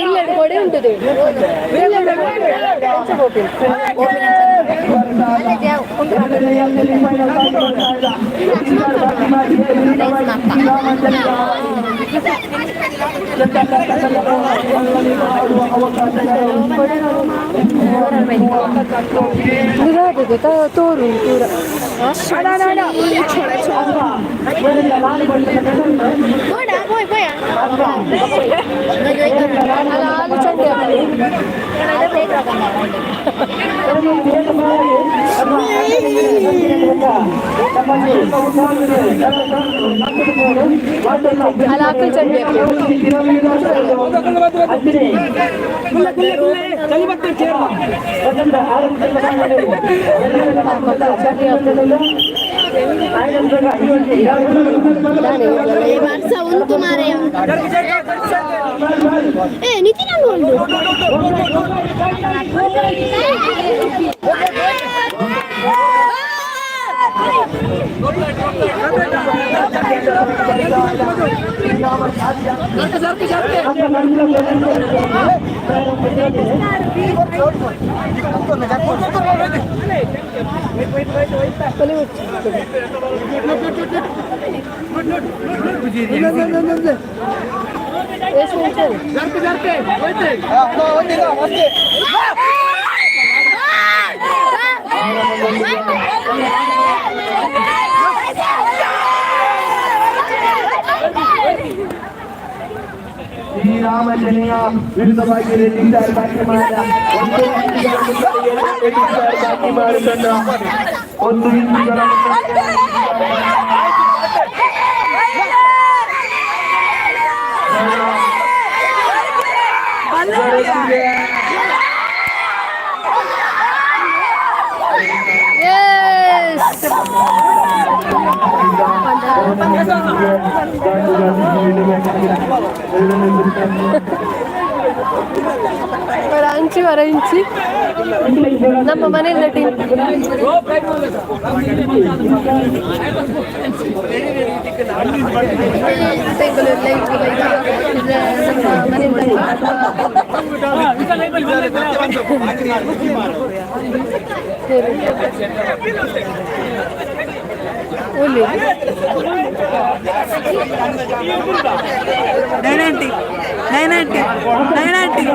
ಇಲ್ಲ, ಕೊಡೆ ಉಂಟು. ತೋರು ಪೂರ. ಅಲ್ಲ, ಆಲು ಚಂಡಿ. ಅಲ್ಲ, ಆಕಲ್ ಚಂಡಿ. ವರ್ಷ ಉಂಟು ಮಾರಾಯ. ಏ ನಿತಿನ್. ಶ್ರೀರಾಮಚನೆಯ ವಿರುದ್ಧವಾಗಿ ರೆಡ್ಡಿ ಸರ್ ಬ್ಯಾಟಿಂಗ್ ಮಾಡಿದ. ಒಂದು ಇಂಚುಗಳ ಮುನ್ನಡೆ, ಎರಡು ರೆಡ್ಡಿ ಸರ್ ಬ್ಯಾಟಿಂಗ್ ಮಾಡಿ ತಂಡ ಒಂದು ಇಂಚುಗಳ ಮುನ್ನಡೆ. ಎಸ್. ವರ ಅಂಚಿ, ವರ ಇಂಚಿ. ನಮ್ಮ ಮನೆಯಿಂದ ಟೀಮ್. ನಮ್ಮ ಮನೆಯಿಂದ. ಒಳ್ಳೆ. 990, 990, 990.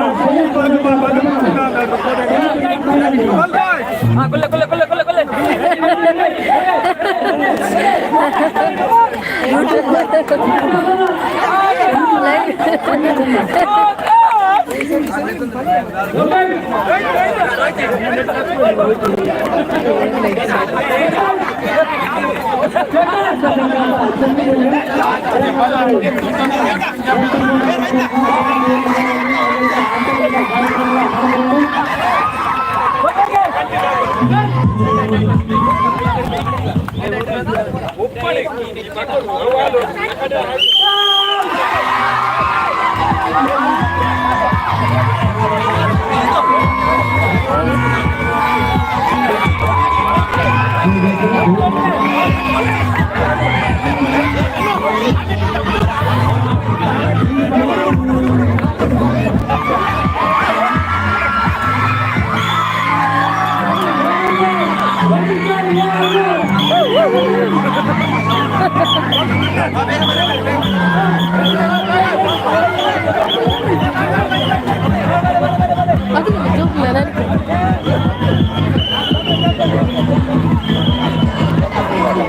ಅದು ಜೋಕ್ಲ.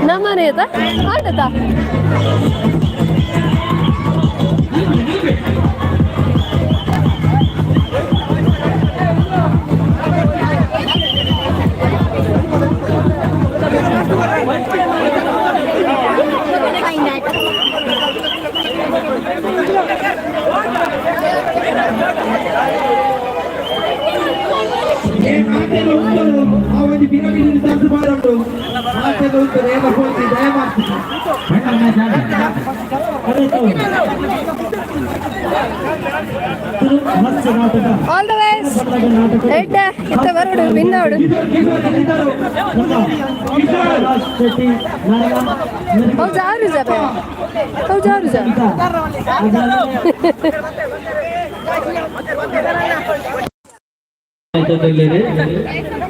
ನಮ್ಮನೆ ಆಟದ. All the best. ಎಡ್ಡ ಇತ್ತ ಬರೋಡು ಬಿನ್ನೋಡು. ಅವು ಜಾರು ಜಬೆ, ಅವು ಜಾರು ಜಾ.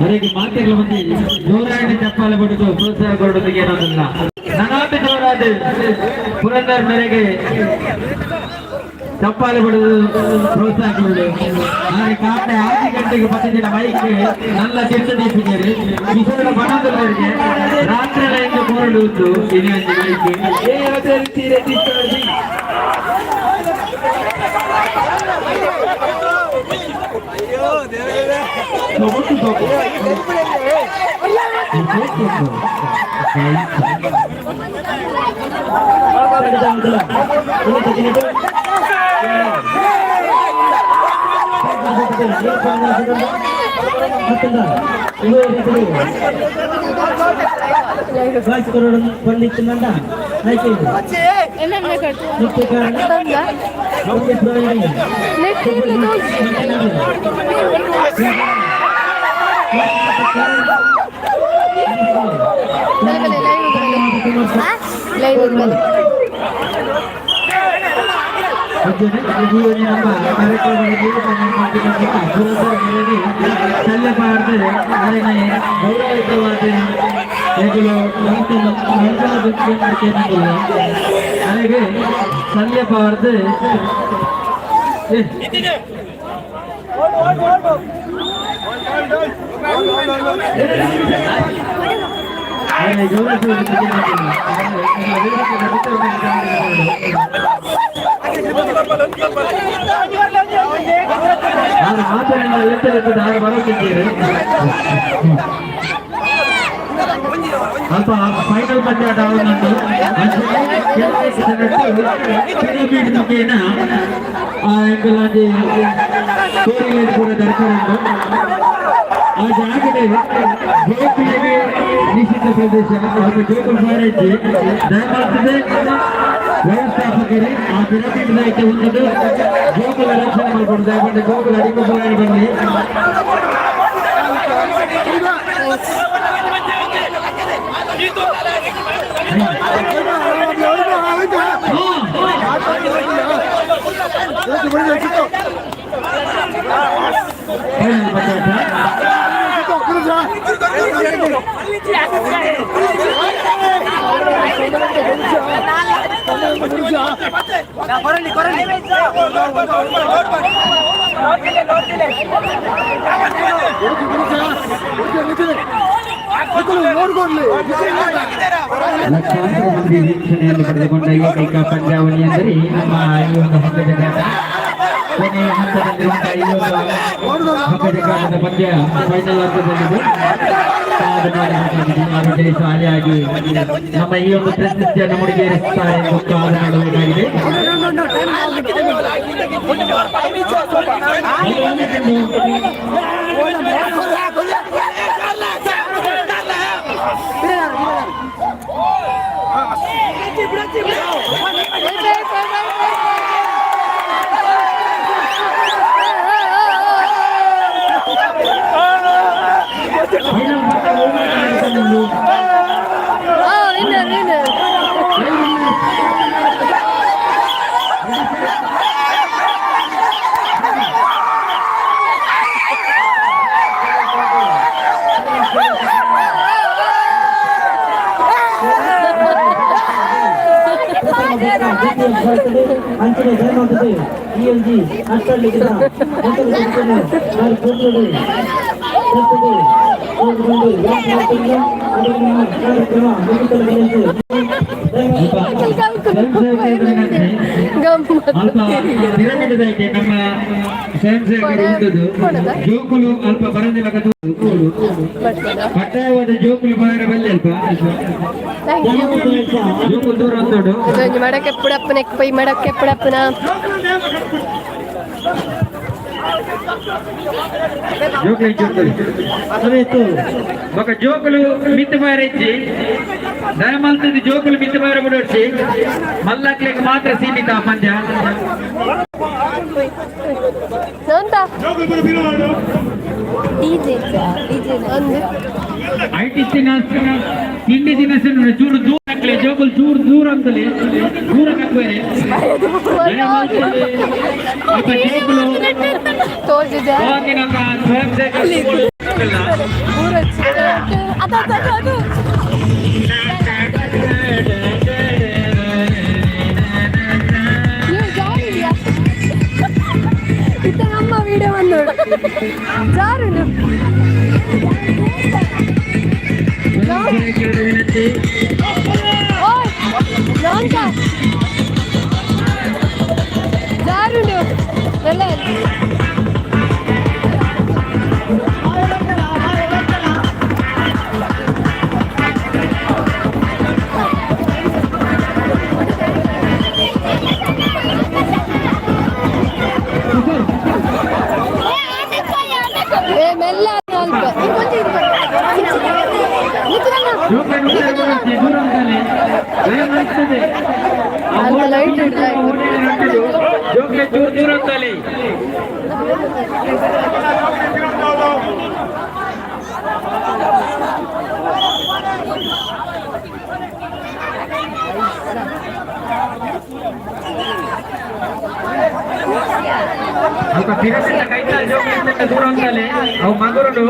ಅವರಿಗೆ ಮಾತೆಗಳ ಮಂದಿ ಜೋರಾಗಿ ಚಪ್ಪಾಳೆ ಬಡಿದು ಪ್ರೋತ್ಸಾಹ ಕೊಡೋದಕ್ಕೆ ಏನೋದಿಲ್ಲ. ನನಾತಿ ಜೋರಾದ ಪುರಂದರ್ ಮೇರೆಗೆ ಚಪ್ಪಾಳೆ ಬಡಿದು ಪ್ರೋತ್ಸಾಹ ಕೊಡುದು. ಹಾಗೆ ಕಾಟೆ 6 ಗಂಟೆಗೆ 10 ಜನ ಮೈಕ್ നല്ല ತಿರ್ತ ದೀಪಿದ್ದೀರಿ ಬಿಸಿಲ ಬಣ್ಣದವರಿಗೆ ರಾತ್ರಿ ಎಲ್ಲ ಇಂದು ಕೋರಲು ಉಂಟು ಇನ್ನೊಂದು ಮೈಕ್. ಅದೇ ರೀತಿ ರೆಡ್ಡಿ ಸ್ಟಾರ್ ಬಿ. ನೆಟ್ ಬಲೆ ಬಲೆ ಲೈವ್ ಬಲೆ ಲೈವ್ ಬಲೆ. ನಮ್ಮ ಕಾರ್ಯಕ್ರಮದಲ್ಲಿ ಪುರಂದರ ಮೇರೆಗೆ ಶಲ್ಯಪಾರ್ದು ಅವರಿಗೆ ಗೌರವಯುತವಾದ ಎಗುಲು ಹಾಗೆ ಶಲ್ಯಪಾರ್ದು. ಆರು ಮಾತನ್ನ ಎತ್ತಲೆತ್ತದ ಆರು ಬರೋಕಿದ್ದೀರಿ. ಅಲ್ಪ ಫೈನಲ್ ಪಂದ್ಯಾಟ ಆವೊಂದುಂಡು. ಪಿರಮಿಡ್ ಮುಖೇನ ಎಂಕುಲಾಂಜಿ ಕೋರಿಲೇಡ್ ಪೂರ ದರ್ಶನ. ಆ ಜಾಗಡೆ ಜೋಕುಲಿಗೆ ನಿಷಿದ್ಧ ಪ್ರದೇಶ ಮತ್ತು ಜೋಕುಲ್ ಫಾರೆಜ್. ದಯಮಾಡ್ತದೆ ವ್ಯವಸ್ಥಾಪಕರೇ, ಆ ಪಿರಮಿಡ್ ಐತೆ ಒಂದು ಜೋಕುಲ ರಕ್ಷಣೆ ಮಾಡ್ಕೊಂಡು. ದಯಮಾಡಿ ಜೋಕುಲ ಅಡಿಗೆ ಬನ್ನಿ. ಫೈನಲ್ ಪಂದ್ಯಾಟ. ಲಕ್ಷಾಂತರ ಮಂದಿ ವೀಕ್ಷಣೆಯನ್ನು ಪಡೆದುಕೊಂಡ ಏಕೈಕ ಪಂದ್ಯಾವಳಿ ಎಂದರೆ ನಮ್ಮ ಈ ಒಂದು ಹಗ್ಗಜಗ್ಗಾಟ. ಕೊನೆಯ ಹಂತದಲ್ಲಿರುವಂತಹ ಈ ಒಂದು ಹಗ್ಗಜಗ್ಗಾಟದ ಪಂದ್ಯ ಫೈನಲ್ ಹಂತದಲ್ಲಿದೆ. ಕಾದು ನೋಡಬೇಕಾಗಿದೆ ಯಾರು ಜಯಶಾಲಿಯಾಗಿ ನಮ್ಮ ಈ ಒಂದು ಪ್ರಶಸ್ತಿಯನ್ನು ಮುಡಿಗೇರಿಸುತ್ತಾರೆ ಎಂದು ಕಾದು ನೋಡಬೇಕಾಗಿದೆ. ಫೈನಲ್. Winner winner. ಅಂಚನೆ ದಯಮಾಡ್ತದೆ ಇಎಲ್ಜಿ ಅಷ್ಟಲ್ಲಿಗಿದ ಕಾರ್ಯಕ್ರಮ ಮುಗಿಸಲು. ಗಮ್ಮತ್ತು. ಅಲ್ಪ ಪಿರಮಿಡ್ ಐತೆ ನಮ್ಮ ಸ್ವಯಂ ಸೇವಕರು ಉಂಟುದು. ಜೋಕುಲು ಅಲ್ಪ ಬರಂದಿಲ್ಲ. ಕಡ್ಡಾಯವಾದ ಜೋಕುಲು ಬರ ಬಲ್ಲಿ ಅಲ್ಪ. Thank you. ಜೋಕುಲು ದೂರ ಅಂತೋಡು. ಇದೊಂಜಿ ಮಡಕೆ ಪುಡಪ್ಪನ ಪೈ ಮಡಕೆ ಪುಡಪ್ಪನ. ಜೋಕುಲು ಜೋಕುಲು ಬೊಕ ಜೋಕುಲು ಮಿತ್ತು ಬಾರಿಜ್ಜಿ. ದಯಮಲ್ತದ ಜೋಕುಲು ಮಿತ್ತು ಬಾರ ಬಿಡೋಡ್ಸಿ. ಮಲ್ಲಕ್ಲೆಗ್ ಮಾತ್ರ ಸೀಮಿತ ಆ ಪಂದ್ಯ. ನವಂತ. IT ತಿಂಡಿ ತಿನಸು ಚೂರು ದೂರ ಹಾಕ್ಲಿ ಜೋಗುಲ್ ಚೂರು ದೂರ ಅಂತಲೇ ದೂರ ಹಾಕ್ಬೇರೆ. ತೋಜಿದೆ. ನಮ್ಮ ಸ್ವಯಂ ಸೇವಕರು. ಅದು ಅದು ಅದು ಅದು. ನೀವು ಜಾರಿದ್ಯಾ? ಇತ್ತ ನಮ್ಮ ವಿಡಿಯೋ ಬಂದೋಡು ಜಾರುನು. ಸ್ವಯಂ ಸೇವಕರ ವಿನಂತಿ. ಓಯ್ ಲೋಂಕ ಜಾರುಂಡು ಎಲ್ಲ. ಏ ಮೆಲ್ಲ ಅಲ್ಪ ಕೊಂಚ. ಜೋಕಾಲಿ ಉತ್ತರ ಬರುತ್ತೆ, ದೂರ ಅಂತಾನೆ. ಭಯ ಮಾಡ್ತದೆ. ಆ ಅಲ್ಪ ಓಟ ಲೈಟ್ ಇಡ್ಲ. ಜೋಕ್ಲೆ ಚೂರು ದೂರ ಅಂತಾನೆ. ಅಲ್ಪ ಪಿರಮಿಡ್ ಕೈತ ಜೋಕ್ಲೆ ದೂರ ಅಂತಾನೆ. ಅವು ಮಗುರುಡು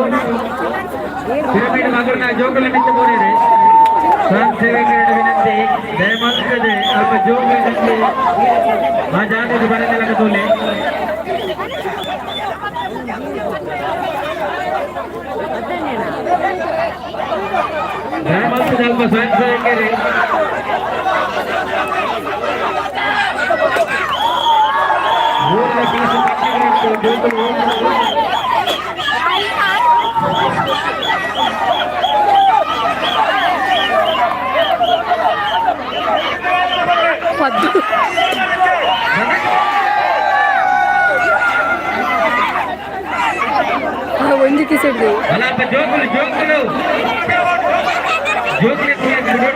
ಪಿರಮಿಡ್ ಮಗುರನ್ನ ಜೋಕುಲೆ ಮಿತ್ತ ಬೋರಿದೆ. ಸ್ವಯಂ ಸೇವಕರ ವಿನಂತಿ, ದಯಮಾಡಿಸದೆ ಅಲ್ಪ ಜೋಕ್ಲೆ ಆ ಜಾಗಕ್ಕೆ ಬರದೆಲ್ಲ ತೋಲೆ. ದಯಮಾಡಿಸದೆ ಅಲ್ಪ ಸ್ವಯಂ ಸೇವಕರೇ. ಊರಿನ ಪೀಸು ಕಟ್ಟಿದ್ರೆ ಜೋಕುಲು. ಪದ್ದು. ಒಂಜಿ ಕಿಸಿಡ್ದು. ಅಲ್ಲ, ಅಲ್ಪ ಜೋಕುಲು ಜೋಕುಲು ಜೋಕುಲು.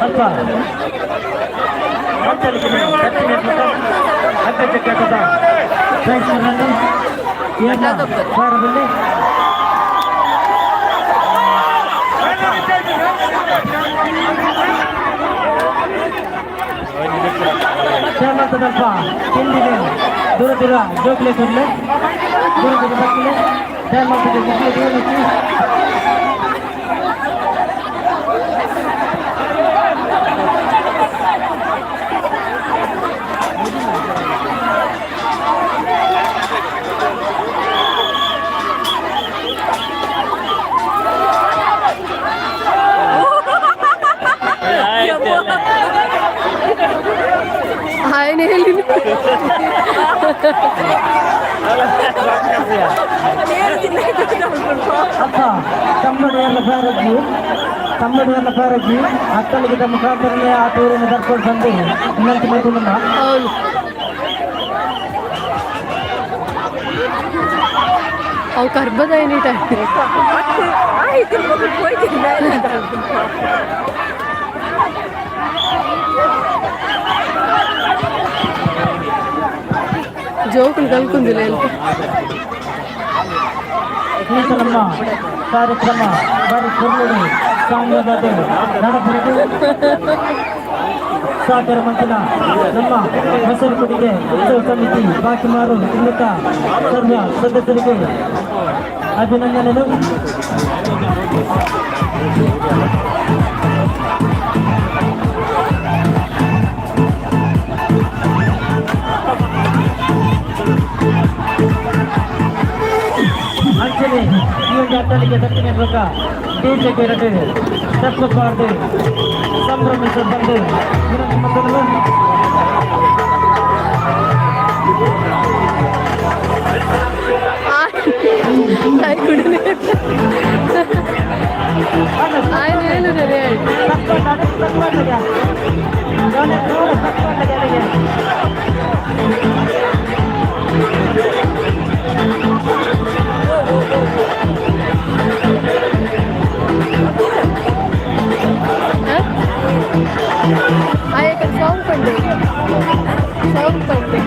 ಅಲ್ಪ ಹಗ್ಗ ವಾರದಲ್ಲಿ ಶ್ಯಾಮಂತದಲ್ಪ ತಿಂದಿದೆ. ದೂರ ದೂರ ಜೋಕ್ಲೆ ಕೊಡ್ಲೆ, ದೂರ ದೂರ ಬಕ್ಕಲೆ ಶ್ಯಾಮಂತದ ಮಕ್ಕಳು ದೂರ. ఆయన ಹೇಳಿ ಅಪ್ಪ ತಮ್ಮಡಿಯಲ್ಲ ಪ್ಯಾರಜ್ಜಿ ತಮ್ಮಡಿಯಲ್ಲ ಪ್ಯಾರಜ್ಜಿ ಅಕ್ಕಳಿಗೆ ತಮ್ಮ ಮುಖಾಂತರನೇ ಆ ತೂರನ್ನು ಕರ್ಕೊಂಡು ಬಂದು ಇನ್ನೊಂದು ಮಗುವನ್ನ అవును ಅವು ಕರ್ಬದ ಏನಿಟ ಜೋಕುలు ಕಲ್కుంದಿಲ್ಲ ಈಗ ನಮ್ಮ ಕಾರ್ಯಕ್ರಮ ಬಾರಿ ಕೊರ್ಲುಡು ಸಾಂಗದ ನಡಪಡಿತು ಸಹಕಾರ ಮಂಚಿನ ನಮ್ಮ ಹೆಸರುಕುಡಿಗೆ ಉತ್ಸವ ಸಮಿತಿ ಬಾಕಿಮಾರು ಇನ್ನಿತ ಸರ್ವ ಸದಸ್ಯರಿಗೆ ಅಭಿನಂದನೆಗಳು. ಅಂಚನೆ ಈ ಒಂದು ಅಟ್ಟಲಿಗೆ ದಕ್ಷಿಣ ಮೂಲಕ ಡಿಜೆಗೆ ಎರಡು ತಪ್ಪಬಾರದು ಸಂಭ್ರಮಿಸ ಬಂದು ವಿನಂತಿ ಮಾಡ್ಕೊಳ್ಳಲು. ఆయన ಹೇಳು సాంగ్ పండి సాంగ్ పండి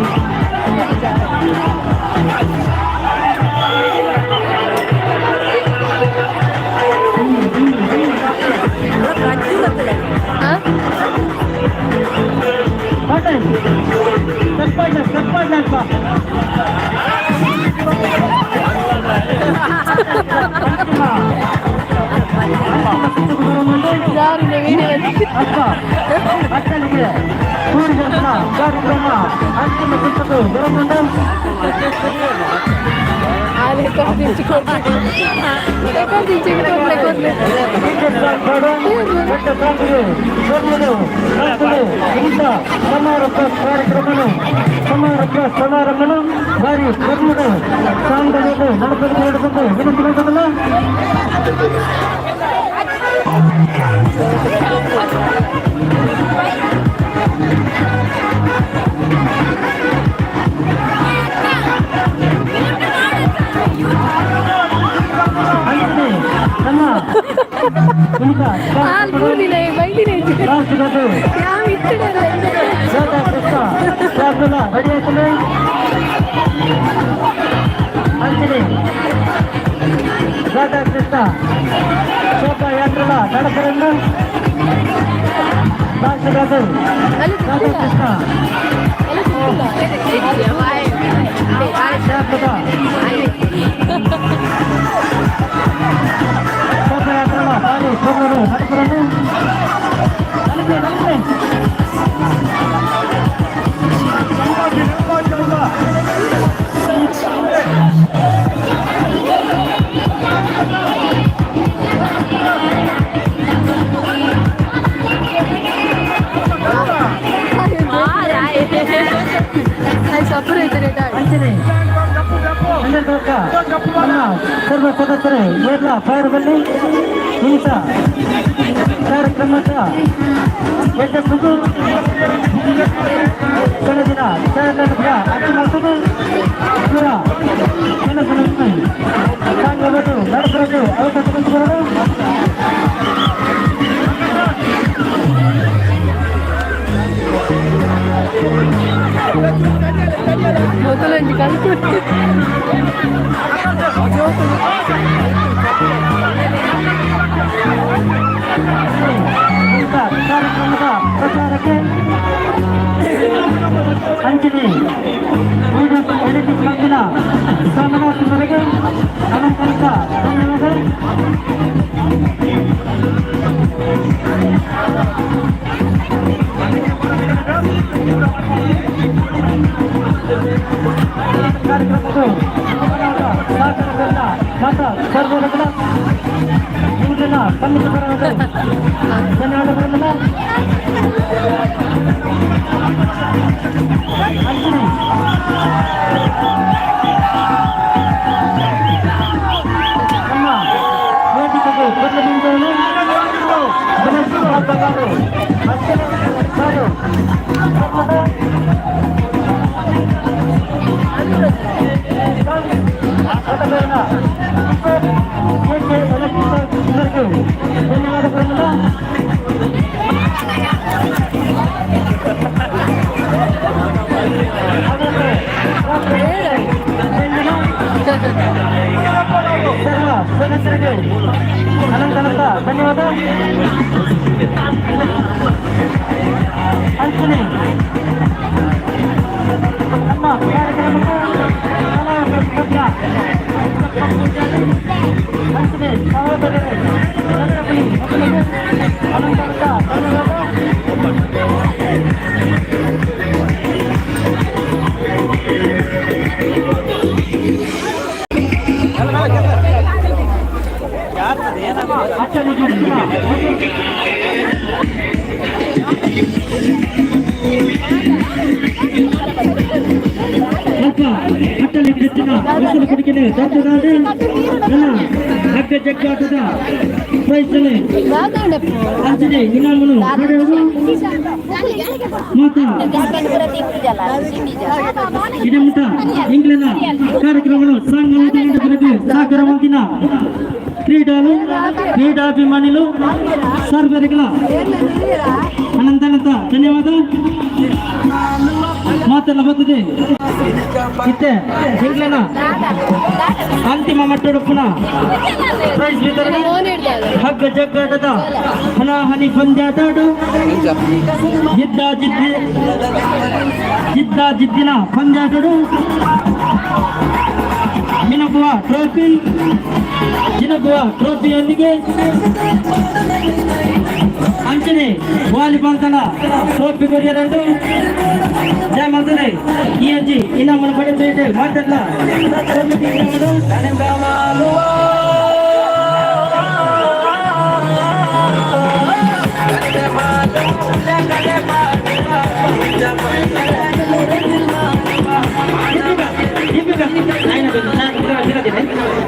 సమారంభను వారి కర్ముడు సాంగలు నడపడుతుంది వినతి మండలంలో. ನಮ್ಮ రాధాకృష్ణ శోభాయాత్రల నడపరంగా రాధాకృష్ణ శోభాయాత్రల వారి సోదరుడు నడపరంగా. ಸರ್ವ ಸದಸ್ಯರೇ ಎಲ್ಲ ಫೈರ್ಬಲ್ಲಿ ಇಂಥ ಕಾರ್ಯಕ್ರಮದ ಯಶಸ್ಸು ದಿನ ನಡಪರದು ಅವಕಾಶ ಕಲ್ಪಿಸಿದರು. ಮೊದಲೊಂದು ಕಲ್ತು ಇಂಥ ಕಾರ್ಯಕ್ರಮದ ಪ್ರಚಾರಕ್ಕೆ ಅಂಜಲಿ ವಿಡಿಯೋ ಎಡಿಟಿಂಗ್ ಮಂದಿನ ಸೋಮನಾಥ್ ಅನಂತರಿಕ ಧನ್ಯವಾದ. ಕಾರ್ಯಕ್ರಮಕ್ಕೆ ಸಹಕಾರದಿಂದ ಮಾತಾ ಸರ್ವರಗಳ ನಿಮ್ಗೆಲ್ಲ ಧನ್ಯವಾದ. ನಮ್ಮ ವೇದಿಕೆಗೆ ಬರಲಿದ್ದಾರೆ ಗಣೇಶ್ ಹಬ್ಬಗಾರು ಧನ್ಯವಾದಗಳನ್ನು. ಸರ್ವ ಸದಸ್ಯರಿಗೆ ಅನಂತ ಅನಂತ ಧನ್ಯವಾದ. ಅಂಚನೆ ನಮ್ಮ ಕಾರ್ಯಕ್ರಮಕ್ಕೆ ಅಂಚನೆ ಸಹೋದರರೇ ಅನಂತ ಅನಂತ ಧನ್ಯವಾದ. ಸ್ವಲ್ಪ ಹಟ್ಟಲಿ ಬಿತ್ತಿನ ಬಿಸಿಲು ಕುಡಿಕೆನೆ ದತ್ತದಾದ ನನ್ನ ಹಗ್ಗ ಜಗ್ಗಾಟದ ಪ್ರೈಸನೆ ಅಂಚನೆ ಇನಾಮನು ಪಡೆಯುವುದು ಮಾತಾ ಇದಮುಟ ಇಂಗ್ಲೆಂಡ್ ಕಾರ್ಯಕ್ರಮಗಳು ಸಂಘ ಸಹಕಾರವಂತಿನ ಕ್ರೀಡಾಲು ಕ್ರೀಡಾಭಿಮಾನಿಲು ಸರ್ವರಿಗಳ ಅನಂತ ಅನಂತ ಧನ್ಯವಾದ. ಮಾತೆಲ್ಲ ಬರ್ತದೆ ಇತ್ತೆ ಇಂಗ್ಲೆಂಡ್ ಅಂತಿಮ ಮಟ್ಟದ ಪುನಃ ಪ್ರೈಸ್ ವಿತರಣೆ ಹಗ್ಗ ಜಗ್ಗಾಟದ ಹನಾಹನಿ ಪಂದ್ಯಾಟಾಡು ಜಿದ್ದ ಜಿದ್ದಿನ ಪಂದ್ಯಾಟಡು ಮಿನಗುವ ಟ್ರೋಫಿ ಜಿನಗುವ ಟ್ರೋಫಿಯೊಂದಿಗೆ ಅಂಚನೆ ವಾಲಿಬಾಲ್ ತಂಡ ಟ್ರೋಫಿ ಕೊರಿಯರಂಟು ಜಯಮಲ್ತದೆ. ಈ ಅಜ್ಜಿ ಇನ್ನಾಮನ್ನು ಪಡೆಯುತ್ತೆ ಮಾತಾಡಲ.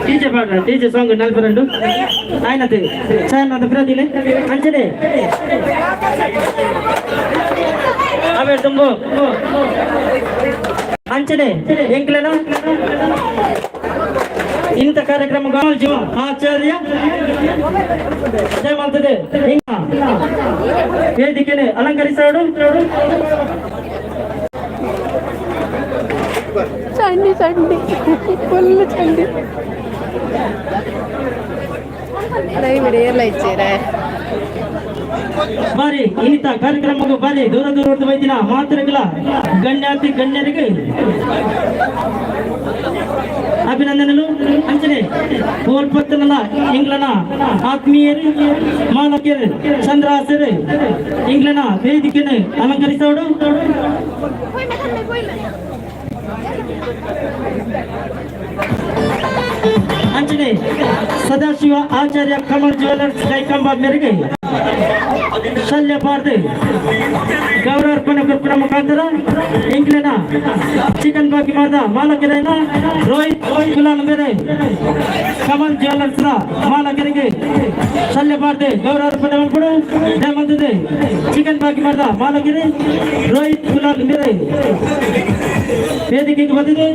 డీజే పాట డీజే సాంగ్ 42 ఆయనది సాయన ఫిరాదిలే అంచనే అవే తుంబు అంచనే ఎంకలేనా ఇంత కార్యక్రమం ఆచార్య జయమల్తದೆ ఇంకా వేదికని అలంకరిస్తాడు. చండి చండి ఫుల్ చండి ಇಚ್ಛೆ ಬಾರಿ ಇನ್ನಿತ ಕಾರ್ಯಕ್ರಮಕ್ಕೂ ಬಾರಿ ದೂರ ದೂರದ ವೈದ್ಯನ ಮಾತೃಗಳ ಗಣ್ಯಾತಿ ಗಣ್ಯರಿಗೆ ಅಭಿನಂದನೆಗಳು. ಅಂಚನೆ ಕೋಲ್ಪತ್ತನ ಇಂಗ್ಲನ ಆತ್ಮೀಯರು ಮಾಲಕಿಯರು ಚಂದ್ರಾಸರು ಇಂಗ್ಲನ ವೇದಿಕೆಯನ್ನು ಅಲಂಕರಿಸೋಡು. ಅಂಚನೆ ಸದಾಶಿವ ಆಚಾರ್ಯ ಕಮಲ್ ಜ್ಯುವೆಲರ್ಸ್ ಕೈಕಂಬ ಮೇರೆಗೆ ಶಲ್ಯ ಪಾರ್ದು ಗೌರವಾರ್ಪಣೆ ಕೊರ್ಪಿನ ಮುಖಾಂತರ ಇಂಗ್ಲೆಂಡ್ ಚಿಕನ್ ಬಾಕಿ ಮಾದ ಮಾಲಕರೈನ ರೋಹಿತ್ ಕುಲಾಲ್ ಮೇರೆ ಕಮಲ್ ಜ್ಯುವೆಲರ್ಸ್ ನ ಮಾಲಕರಿಗೆ ಶಲ್ಯ ಪಾರ್ದು ಗೌರವಾರ್ಪಣೆ ಮಲ್ಪಡು ದಯಮಂತದೆ. ಚಿಕನ್ ಬಾಕಿ ಮಾದ ಮಾಲಕರು ರೋಹಿತ್ ಕುಲಾಲ್ ಮೇರೆ ವೇದಿಕೆಗೆ ಬಂದಿದೆ.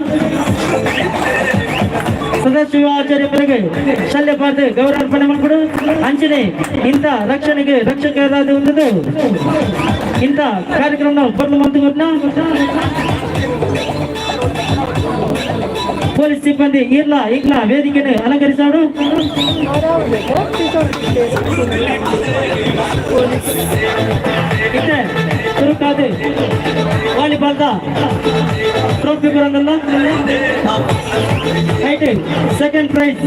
ಸದಾಶಿವ ಆಚಾರ್ಯ ಮೇರೆಗೆ ಶಲ್ಯ ಪಾರ್ದು ಗೌರವಾರ್ಪಣೆ ಮಲ್ಪಡು. ಅಂಚನೆ ಇಂಥ ರಕ್ಷಣೆಗೆ ರಕ್ಷಕರಾದ ಒಂದು ಇಂಥ ಕಾರ್ಯಕ್ರಮ ಬರಲು ಮಂತ್ರಿಗಳನ್ನ ಪೊಲೀಸ್ ಸಿಬ್ಬಂದಿ ಇರ್ಲಾ ಇಂಗ್ಲಾ ವೇದಿಕೆಯನ್ನು ಅಲಂಕರಿಸೋಡು. ಇತ್ತೆ ತುರುಕಾದ ವಾಲಿಬಾಲ್ದ ಟ್ರೋಫಿ ಬರಂಗಲ್ಲ right second prize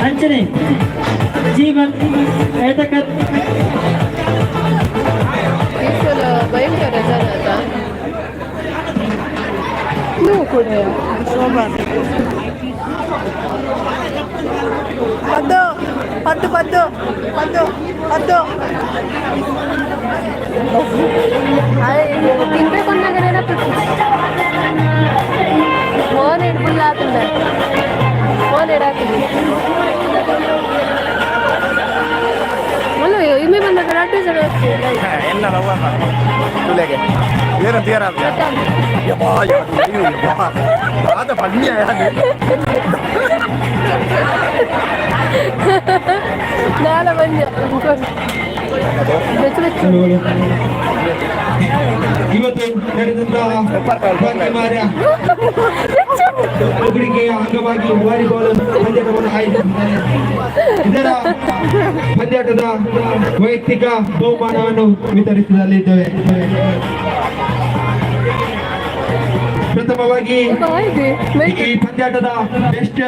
ಅಂಚನೆ ಜೀವನ್ ಏಟಕತ್ ಭಯಂಕರ ಜನ. ಕೂಡ. ಪದ್ದು ಪದ್ದು ಪದ್ದು ಪದ್ದು ಪದ್ದು. ತಿನ್ಬೇಕು ಅಂದಾಗ ನೆನಪಿತ್ತು. ಫೋನ್ ಹಿಡ್ಬಿಲ್ಲ ಆತಂದ ಫೋನ್ ಇಡಾಕಿದ್ವಿ ಅಲ್ಲ. ಇಮ್ಮೆ ಬಂದಾಗ ರಡ್ಡು ಜನ. ಎಲ್ಲ ತುಲೆಗೆ ಏನು ತೀರ ಆದ ಪಣ್ಯ. ನಾಳೆ ಬಂದೆ ಬೆಚ್ಚ ಬೆಚ್ಚ. ಇವತ್ತು ನಡೆದಂತಹ ಭಾಗ್ಯಮಾರ್ಯ ಒಬ್ಬರಿಗೆ ಅಂಗವಾಗಿ ವಾಲಿಬಾಲ್ ಪಂದ್ಯಾಟವನ್ನು ಆಯೋಜಿಸಿದ್ದಾರೆ. ಇದರ ಪಂದ್ಯಾಟದ ವೈಯಕ್ತಿಕ ಬಹುಮಾನವನ್ನು ವಿತರಿಸಲಿದ್ದೇವೆ. ಪ್ರಥಮವಾಗಿ ಈ ಪಂದ್ಯಾಟದ best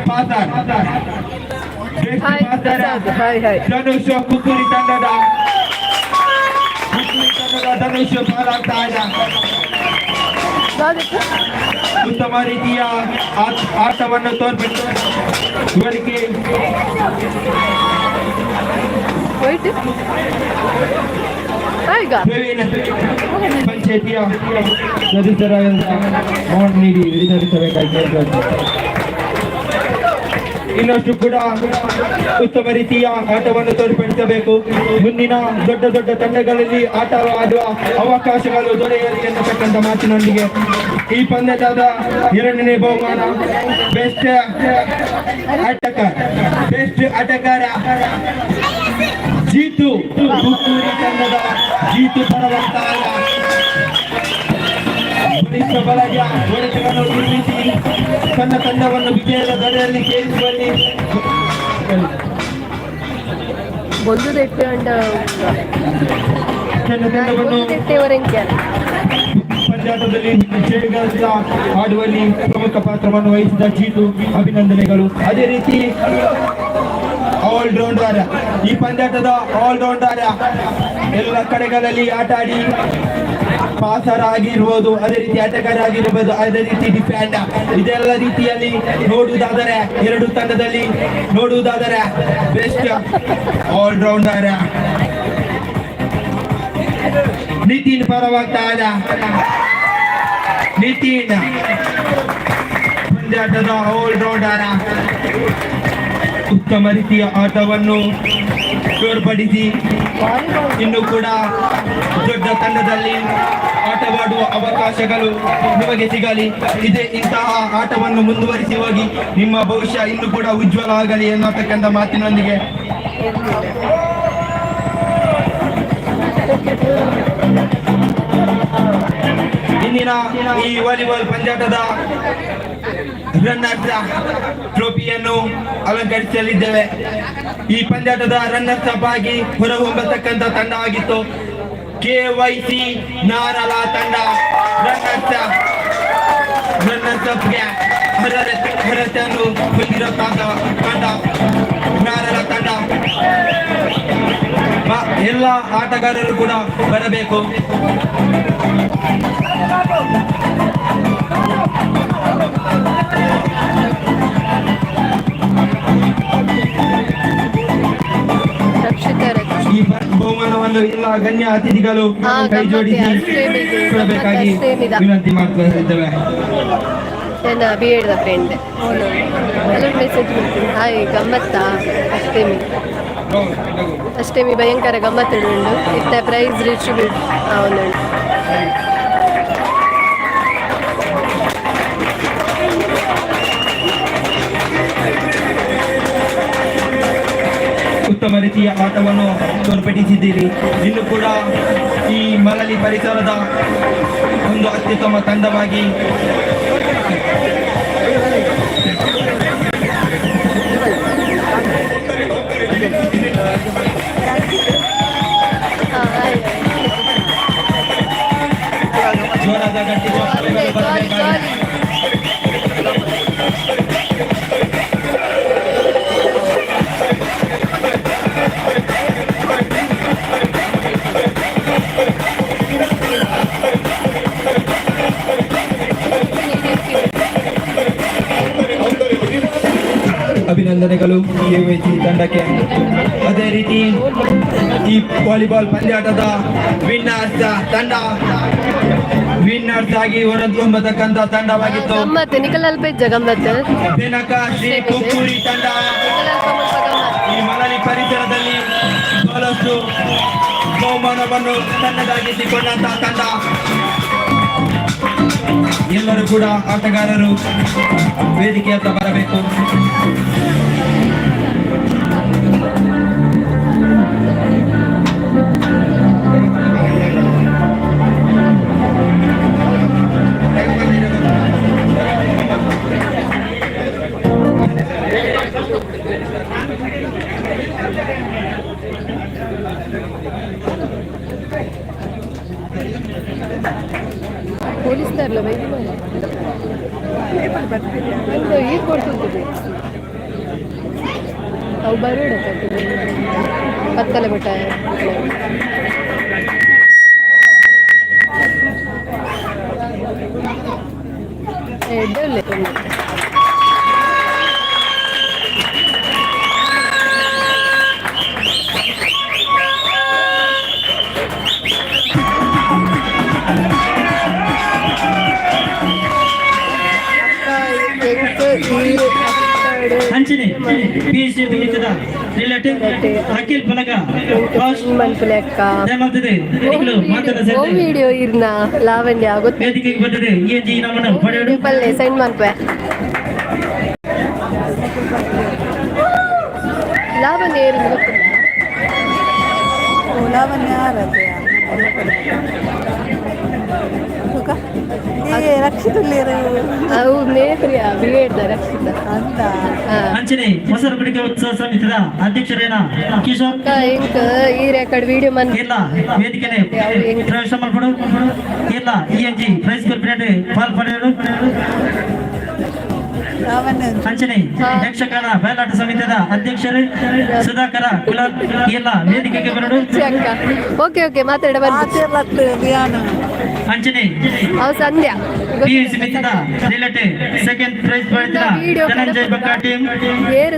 passer, best hi passer hi hi. Dhanush Kukkuri ತಂಡದ, ಕುಕ್ಕುರಿ ತಂಡದ ಧನುಷ್ ಪಾಲಾಗ್ತಾ ಇದ್ದ. ಉತ್ತಮ ರೀತಿಯ ಆಟವನ್ನು ತೋರ್ಬಿಟ್ಟು ಇವರಿಗೆ ವೈಟ್ ಈಗ. ಪ್ರವೀಣ್ ಪಂಚಾಯತಿಯ ಸದಸ್ಯರಾದಂತಹ ಮೌಂಟ್ ನೀಡಿ ವಿತರಿಸಬೇಕಾಗಿ ಕೇಳಿಕೊಳ್ಳುತ್ತೇನೆ. ಇನ್ನಷ್ಟು ಕೂಡ ಉತ್ತಮ ರೀತಿಯ ಆಟವನ್ನು ತೋರ್ಪಡಿಸಬೇಕು. ಮುಂದಿನ ದೊಡ್ಡ ದೊಡ್ಡ ತಂಡಗಳಲ್ಲಿ ಆಟ ಆಡುವ ಅವಕಾಶಗಳು ದೊರೆಯಲಿ ಎನ್ನತಕ್ಕಂಥ ಮಾತಿನೊಂದಿಗೆ ಈ ಪಂದ್ಯದ ಎರಡನೇ ಬಹುಮಾನ ಬೆಸ್ಟ್ ಆಟಗಾರ, ಬೆಸ್ಟ್ ಆಟಗಾರ ಜೀತು, ಕುಕ್ಕೂರಿ ತಂಡದ ಜೀತು ಪರವಂತಾಗ. ಬಲಿಷ್ಠ ಬಲಗ ಹೊಡೆತಗಳನ್ನು ನಿರ್ಮಿಸಿ ತನ್ನ ತಂಡವನ್ನು ವಿಜಯದ ದಡೆಯಲ್ಲಿ ಸೇರಿಸುವಲ್ಲಿ ಬೊಂದು ದೆಟ್ಟೆ ಅಂಡ. ತನ್ನ ತಂಡವನ್ನು ದೆಟ್ಟೆವರೆಂಕ್ಯಾನ. ಪಂದ್ಯಾಟದಲ್ಲಿ ಜಯಗಳಿಸಿದ ಆಡುವಲ್ಲಿ ಪ್ರಮುಖ ಪಾತ್ರವನ್ನು ವಹಿಸಿದ ಜೀತು ಅಭಿನಂದನೆಗಳು. ಅದೇ ರೀತಿ ಆಲ್ರೌಂಡರ್, ಈ ಪಂದ್ಯಾಟದ ಆಲ್ರೌಂಡರ್, ಎಲ್ಲ ಕಡೆಗಳಲ್ಲಿ ಆಟ ಆಡಿ ಪಾಸರ್ ಆಗಿರ್ಬೋದು, ಅದೇ ರೀತಿ ಆಟಗಾರ ಆಗಿರ್ಬೋದು, ಅದೇ ರೀತಿ ಡಿಫೆಂಡ್, ಇದೆಲ್ಲ ರೀತಿಯಲ್ಲಿ ನೋಡುವುದಾದರೆ, ಎರಡು ತಂಡದಲ್ಲಿ ನೋಡುವುದಾದರೆ ಬೆಸ್ಟ್ ಆಲ್ರೌಂಡರ್ ನಿತಿನ್ ಪರವಾಗ್ತಾ ಇದೆ. ನಿತಿನ್ ಪಂದ್ಯಾಟದ ಆಲ್ರೌಂಡರ್. ಉತ್ತಮ ರೀತಿಯ ಆಟವನ್ನು ತೋರ್ಪಡಿಸಿ ಇನ್ನು ಕೂಡ ದೊಡ್ಡ ತಂಡದಲ್ಲಿ ಆಟವಾಡುವ ಅವಕಾಶಗಳು ನಿಮಗೆ ಸಿಗಲಿ. ಇದೇ ಇಂತಹ ಆಟವನ್ನು ಮುಂದುವರಿಸಿ ಹೋಗಿ. ನಿಮ್ಮ ಭವಿಷ್ಯ ಇನ್ನು ಕೂಡ ಉಜ್ವಲ ಆಗಲಿ ಎನ್ನತಕ್ಕಂಥ ಮಾತಿನೊಂದಿಗೆ. ಇಂದಿನ ಈ ವಾಲಿಬಾಲ್ ಪಂದ್ಯಾಟದ ರನ್ನರ್ಸ್ ಟ್ರೋಫಿಯನ್ನು ಅಲಂಕರಿಸಲಿದ್ದೇವೆ. ಈ ಪಂದ್ಯಾಟದ ರನ್ನರ್ಸ್ ಅಪ್ ಆಗಿ ಹೊರಹೊಮ್ಮತಕ್ಕಂಥ ತಂಡ ಆಗಿತ್ತು ಕೆವೈಸಿ ನಾರಲ ತಂಡ. ರನ್ನರ್ಸ್ ರನ್ನರ್ಸ್ ಅಪ್ಗೆ ಅರ್ಹತೆಯನ್ನು ಹೊಂದಿರೋ ತಂಡ ತಂಡ ನಾರಲ ತಂಡ. ಎಲ್ಲ ಆಟಗಾರರು ಕೂಡ ಬರಬೇಕು. ರಕ್ಷಿತ. ಈ ಬಹುಮಾನವನ್ನು ಎಲ್ಲ ಗಣ್ಯ ಅತಿಥಿಗಳು ಕೈ ಜೋಡಿಸಿ ಗಮ್ಮತ್ತೆ, ಕೊಡಬೇಕಾಗಿ ಅಷ್ಟೇನಿದೆ. ವಿನಂತಿ ಮಾಡ್ತಾ ಇದ್ದೇವೆ. ನನ್ನ B Ed friend ಎಲ್ಲ ಮೆಸೇಜ್ ಮಾಡ್ತೀನಿ, ಹಾಯ್ ಗಮ್ಮತ್ತಾ, ಅಷ್ಟೇಮಿ ಅಷ್ಟೇಮಿ ಭಯಂಕರ ಗಮ್ಮತ್ತು ಉಂಡು ಇತ್ತ ಪ್ರೈಸ್ ಡಿಸ್ಟ್ರಿಬ್ಯೂಟ್ ಒಂದು. ಉತ್ತಮ ರೀತಿಯ ಆಟವನ್ನು ತೋರ್ಪಡಿಸಿದ್ದೀರಿ. ಇನ್ನು ಕೂಡ ಈ ಮಳಲಿ ಪರಿಸರದ ಒಂದು ಅತ್ಯುತ್ತಮ ತಂಡವಾಗಿ ಹಾಂ ಹಾಯ್. ಜೋರಾದ ಗಟ್ಟಿ ಚಪ್ಪಾಳೆಗಳು ಜಾಲಿ. ಬರಬೇಕಾಗಿದೆ. ಜಾಲಿ. ಅಭಿನಂದನೆಗಳು ಕೆವೈಸಿ ತಂಡಕ್ಕೆ. ಅದೇ ರೀತಿ ಈ ವಾಲಿಬಾಲ್ ಪಂದ್ಯಾಟದ ವಿನ್ನರ್ಸ್ ತಂಡ, ವಿನ್ನರ್ಸ್ ಆಗಿ ಹೊರಹೊಮ್ಮತಕ್ಕಂಥ ತಂಡವಾಗಿತ್ತು ಗಮ್ಮತ್ತು ನಿಕಲ್ ಅಲ್ಪ ಇಜ್ಜ ಗಮ್ಮತ್ತು. ಬೆನಕ ಶ್ರೀ ಕುಕ್ಕೂರಿ ತಂಡ. ನಿಕಲ್ ಅಲ್ಪ ಮುಲ್ಪ ಗಮ್ಮತ್ತು. ಈ ಮಳಲಿ ಪರಿಸರದಲ್ಲಿ ಬಹಳಷ್ಟು ಬಹುಮಾನವನ್ನು ತನ್ನದಾಗಿಸಿಕೊಂಡಂತಹ ತಂಡ. ಎಲ್ಲರೂ ಕೂಡ ಆಟಗಾರರು ವೇದಿಕೆಯತ್ತ ಬರಬೇಕು. ಪೊಲೀಸ್ನರ್ಲ ಬೈದು ಒಂದು ಈರ್ ಕೊಡ್ತಿದ್ದೆ ಅವು ಬರೋಣ. ಕತ್ತಲೆ ಬೆಟ್ಟ. ಎಡ್ಡೆ ಉಲ್ಲೆ ತೊಂದ್ರೆ. ಎಂಕ್ ಈರ್ ಅಕ್ಕಡ್. ಅಂಚನೆ ಪಿಎಸ್ಸಿ ಮಿಗಿತದ ರಿಲೇಟಿವ್ ಅಖಿಲ್ ಬಲಗ ಫಸ್ಟ್ ಮನ್ಪುಲೆ ಅಕ್ಕ. ದಯಮಾಡ್ತದೆ ನಿಖಿಲು ಮಾತಾಡ. ಓ ವಿಡಿಯೋ ಇರ್ನ ಲಾವಣ್ಯ ಗೊತ್ತ. ವೇದಿಕೆಗೆ ಬಂದಿದೆ ಇ ಜಿ ನಮ್ಮನ್ನು ಪಡೆಯಲು. ಪಲ್ಲೆ ಸೆಂಡ್ ಮನ್ಪೆ. ಲಾವಣ್ಯ ಏರಿಂದ ಗೊತ್ತಿಲ್ಲ. ಲಾವಣ್ಯ ಆರತೆ ಏ ರಕ್ಷಿತುಲ್ಲೇರು. ಅವು ನೇತ್ರಿಯ ಬಿ ಎಡ್ ರಕ್ಷಿತ. ಅಂತ. ಹಾ. ಅಂಚನೆ ಮೊಸರು ಕುಡಿಕೆ ಉತ್ಸವ ಸಮಿತಿಯ ಅಧ್ಯಕ್ಷರೇನ ಕಿಶೋರ್. ಅಕ್ಕ, ಎಂಕ್ ಈ ರೆಕಾರ್ಡ್ ವಿಡಿಯೋ ಮನ್ ಇಲ್ಲ ವೇದಿಕೆನೆ ಪ್ರವೇಶ ಮಲ್ಪಡು. ಇಲ್ಲ ಇ ಎನ್ ಜಿ ಪ್ರೈಸ್ ಕೊರ್ಪಿನಟ್ ಪಾಲ್ ಪಡೆಯಲು. ಲಾವಣ್ಯ. ಅಂಚನೆ ಯಕ್ಷಗಾನ ಬಯಲಾಟ ಸಮಿತಿಯ ಅಧ್ಯಕ್ಷರು ಸುಧಾಕರ ಕುಲಾಲ್ ಎಲ್ಲ ವೇದಿಕೆಗೆ ಬರಡು. ಅಕ್ಕ, ಓಕೆ ಓಕೆ, ಮಾತಾಡ ಬಂದು. ಆತಿರ್ಲತ್ತು ಧ್ಯಾನ. ಅಂಚನೆ ಅವು ಸಂಧ್ಯಾ. ಪಿಯುಸಿ ಮಿತಿದ ರಿಲೇಟಿವ್ ಸೆಕೆಂಡ್ ಪ್ರೈಸ್ ಪಡೆದ ಧನಂಜಯ್ ಬಕ್ಕ ಟೀಮ್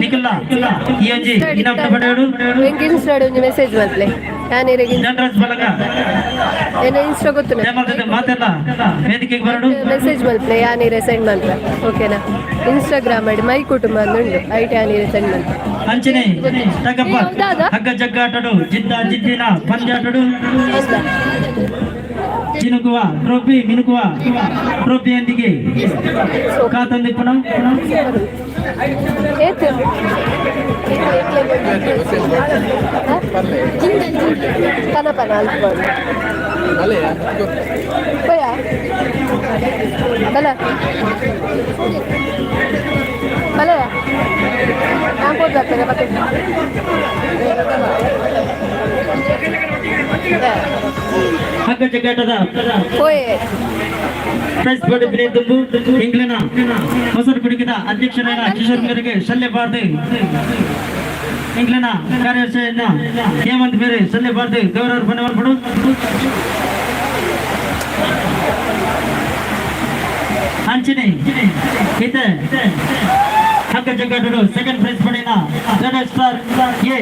ನಿಖಿಲ ಇ ಎನ್ ಜಿ ಇನಾಮ ಪಡೆಯಲು. ಎಂಕ್ ಇನ್ಸ್ಟಾಡ್ ಒಂಜಿ ಮೆಸೇಜ್ ಮಲ್ಪಲೆ ಯಾನ್ ಇರೆಗ್. ಧನರಾಜ್ ಬಲಗ. ಏನ ಇನ್ಸ್ಟಾ ಗೊತ್ತು. ದಯಮಾಡ್ತದೆ ಮಾತೆಲ್ಲ ವೇದಿಕೆಗೆ ಬರಡು. ಮೆಸೇಜ್ ಮಲ್ಪಲೆ, ಯಾನೀರೆ ಸೆಂಡ್ ಮಲ್ಪೆ, ಓಕೆನಾ? ಇನ್ಸ್ಟಾಗ್ರಾಮ್ ಮಾಡಿ ಮೈ ಕುಟುಂಬ ಅಂದುಂಡು ಐಟ್, ಯಾನೀರೆ ಸೆಂಡ್ ಮಲ್ಪೆ. ಅಂಚನೆ ತಗಪ್ಪ ಏ, ಹೌದಾದ? ಹಗ್ಗ ಜಗ್ಗಾಟಡು ಜಿದ್ದ ಜಿದ್ದಿನ ಪಂದ್ಯಾಟಡು ಹೌದಾ? ಚಿನುಕುವ ಟ್ರೋಫಿ ಮಿನುಕುವ ಟ್ರೋಫಿಯೊಂದಿಗೆ ಕಾತಂದಿಪ್ಪುನ. ಏತ್ ಕನಪನ ಅಲ್ಪ ಪೋಯಾ ಬಲ ಬಲಯ ನಾನು ಪೋದು ಬರ್ತೇನೆ ಮತ್ತೆ. ಹಗ್ಗ ಜಗ್ಗಾಟದ ಪೋಯೆ. ಪ್ರೈಸ್ ಪಡೆದ ತುಂಬು ಇಂಗ್ಲೆಂಡ್ ಮೊಸರು ಕುಡಿಕಿದ ಅಧ್ಯಕ್ಷರಾದ ಕಿಶೋರ್ ಮೇರೆಗೆ ಶಲ್ಯ ಬಾರ್ದು, ಇಂಗ್ಲೆಂಡ್ ಕಾರ್ಯದರ್ಶಿಯನ್ನ ಹೇಮಂತ್ ಬೇರೆ ಶಲ್ಯ ಬಾರ್ದು ಗೌರವ ಮಲ್ಪಡು. ಅಂಚನೆ ಇತ ಹಗ್ಗ ಜಗ್ಗಾಟಡು ಸೆಕೆಂಡ್ ಪ್ರೈಸ್ ಪಡೆಯಿನ ರೆಡ್ ಸ್ಟಾರ್ ಎ.